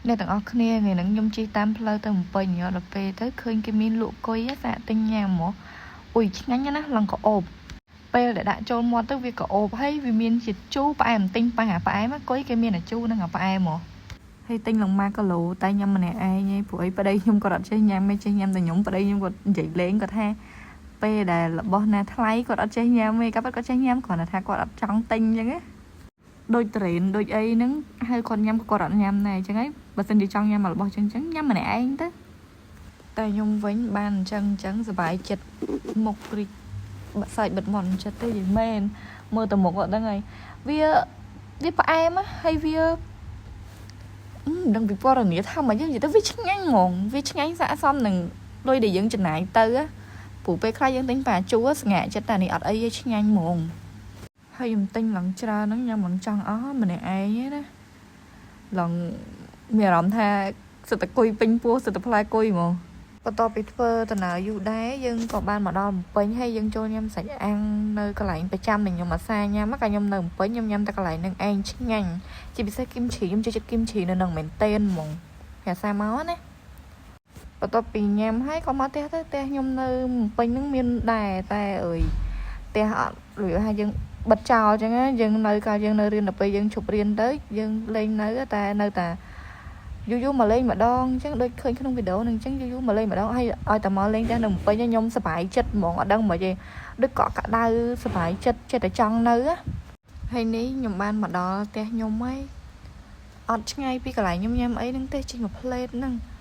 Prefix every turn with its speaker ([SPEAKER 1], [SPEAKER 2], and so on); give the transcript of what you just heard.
[SPEAKER 1] អ្នកទាំងអស់គ្នាថ្ងៃហ្នឹងខ្ញុំជិះតាមផ្លូវទៅភ្នំពេញដល់ពេលទៅឃើញគេមានលក់គុយសាកទិញញ៉ាំហ្មងអ៊ុយឆ្ងាញ់ណាស់ឡើងក្អូបពេលដែលដាក់ចូលមាត់ទៅវាក្អូបហើយវាមានជាតិជូរផ្អែមទិញប៉ះអាផ្អែមគុយគេមានអាជូរនិងអាផ្អែមហ្មងហើយទិញឡើង1គីឡូតែញ៉ាំម្នាក់ឯងឯងព្រោះអីប្តីខ្ញុំគាត់អត់ចេះញ៉ាំទេចេះញ៉ាំតែខ្ញុំប្តីខ្ញុំគាត់និយាយលេងគាត់ថាពេលដែលរបស់ណាថ្លៃគាត់អត់ចេះញ៉ាំទេកាលគាត់ចេះញ៉ាំគ្រាន់តែថាគាត់អត់ចង់ទិញអញ្ចឹងណាដូចត្រេនដូចអីហ្នឹងហៅគាត់ញ៉ាំក៏គាត់អត់ញ៉ាំដែរអញ្ចឹងហើយបើសិនជាចង់ញ៉ាំរបស់អញ្ចឹងញ៉ាំម្នាក់ឯងទៅតែខ្ញុំវិញបានអញ្ចឹងអញ្ចឹងសប្បាយចិត្តមុខរីកបាក់សាច់បិទមាត់ចិត្តទេយីមែនមើលទៅមុខអត់ដឹងហើយវាវាផ្អែមហើយវាមិនដឹងពីពណ៌នាថាម៉េចនិយាយទៅវាឆ្ងាញ់ហ្មងវាឆ្ងាញ់ស័ក្តិសមនឹងលុយដែលយើងចំណាយទៅព្រោះពេលខ្លះយើងទិញប៉ាជូរស្ងាក់ចិត្តតែនេះអត់អីទេឆ្ងាញ់ហ្មងហើយខ្ញុំទិញឡើងច្រើនហ្នឹងញ៉ាំឡើងចង់អស់ម្នាក់ឯងណាឡើងមានអារម្មណ៍ថាសិតតែគុយពេញពោះសិតតែផ្លែគុយហ្មងបន្ទាប់ពីធ្វើដំណើរយូរដែរយើងក៏បានមកដល់ភ្នំពេញហើយយើងចូលញ៉ាំសាច់អាំងនៅកន្លែងប្រចាំដែលខ្ញុំអាសាញ៉ាំកាលខ្ញុំនៅភ្នំពេញខ្ញុំញ៉ាំតែកន្លែងហ្នឹងឯងឆ្ងាញ់ជាពិសេសគីមឈីខ្ញុំចូលចិត្តគីមឈីនៅនឹងមែនតេនហ្មងហើយអាសាមកណាបន្ទាប់ពីញ៉ាំហើយក៏មកផ្ទះទៅផ្ទះខ្ញុំនៅភ្នំពេញហ្នឹងមានដែរតែអើយផ្ទះអត់ឬថាយើងបិទចោលអញ្ចឹងយើងនៅកាលយើងនៅរៀនដល់ពេលយើងឈប់រៀនទៅយើងលេងនៅតែនៅតែយូរយូរមកលេងម្ដងអញ្ចឹងដូចឃើញក្នុងវីដេអូហ្នឹងអញ្ចឹងយូរយូរមកលេងម្ដងហើយឲ្យតែមកលេងផ្ទះនៅភ្នំពេញខ្ញុំសប្បាយចិត្តហ្មងអត់ដឹងមកទេដូចកក់ក្ដៅសប្បាយចិត្តចិត្តតែចង់នៅហើយនេះខ្ញុំបានមកដល់ផ្ទះខ្ញុំហើយអត់ឆ្ងាយពីកន្លែងខ្ញុំញ៉ាំអីហ្នឹងទេជិះមួយផ្លេតហ្នឹង។